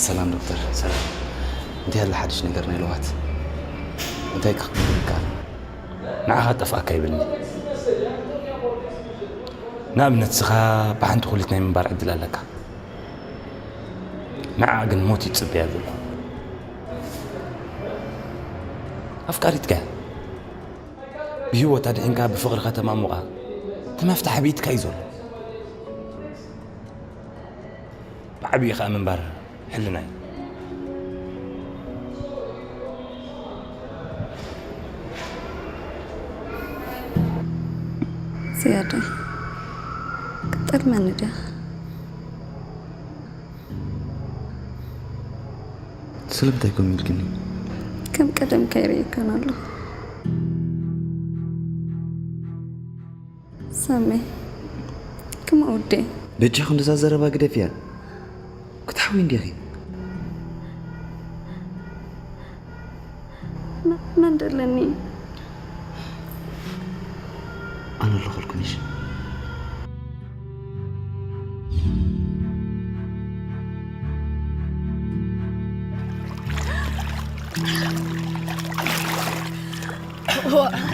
ሰላም ዶክተር። ሰላም። እንታይ ያለ ሓድሽ ነገር ናይ ለዋት? እንታይ ክኽብል ይከኣል? ንዓኻ ጠፍኣካ ይብልኒ። ንኣብነት፣ ንስኻ ብሓንቲ ኩሊት ናይ ምንባር ዕድል ኣለካ። ንዓ ግን ሞት ይጽበያ ዘሎ። ኣፍቃሪትካ እያ። ብህይወት ኣድሒንካ ብፍቕሪ ከተማሙቓ፣ እቲ መፍትሒ ኣብ ኢድካ እዩ ዘሎ። ብዓብዪ ኸኣ ምንባር ሕልና እዩ። ዝያዳ ክትጠልመኒ ድያ? ስለምንታይ ከምኡ ኢልክኒ? ከም ቀደምካ ይርእየካን ኣለኹ። ሳሚ፣ ክምኡ ውዴ። በጃ ክንድዛ ዘረባ ግደፍያ። ክትሓዊ እንዲኺ። መ- መን ደለኒ? ኣነ ኣለኹልኩ ንሽ።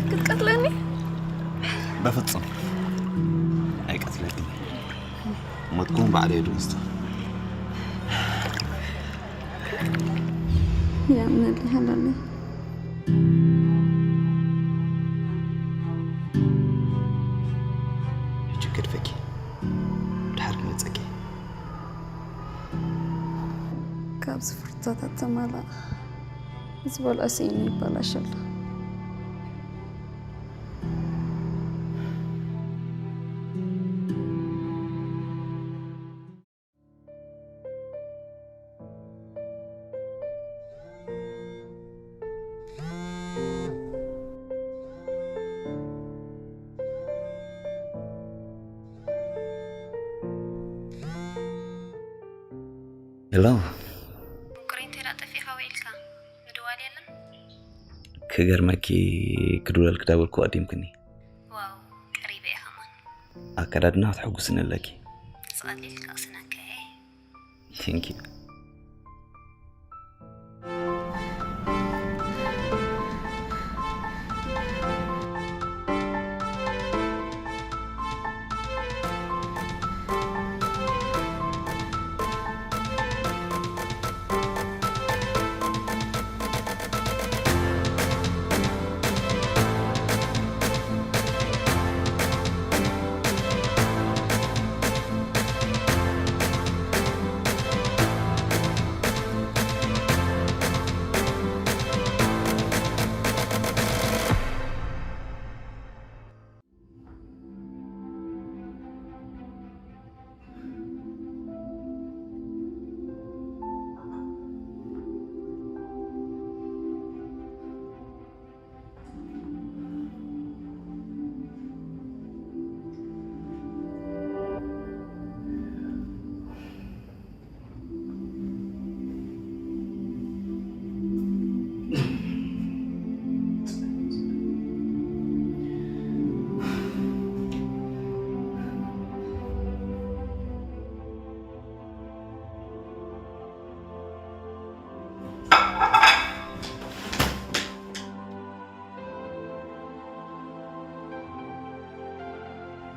ክትቀትለኒ? በፍጹም ኣይቀትለክን። ሞትኩም ባዕለይ ድወስዶ። ያምነል ሃላለ። ሕጂ ክድፈኪ። ድሓር ክመጸኪ። ካብዚ ፍርቶታት ተማላ ዝበልዖ ስኢኑ ይበላሽ ኣሎ። ሄሎ። ሙቁረይ እንታይ ደኣ ጠፊእካ ውዒልካ? ምድዋል የለን? ክገርመኪ፣ ክድውለልኪ ዳበልኩ ኣዲምክኒ። ዋው፣ ቀሪበ እየ ከማን። ኣከዳድና ክትሕጉስኒ ኣለኪ። እዚ ቀሊል ከቕስነካ እየ። Thank you።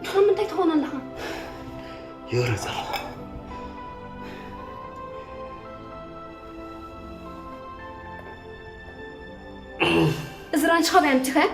ካብ ምንታይ ትኾን ኣለኻ? ይወርድ ዘለኹ። እዚ ራንች ካበይ ኣምጺኻዮ?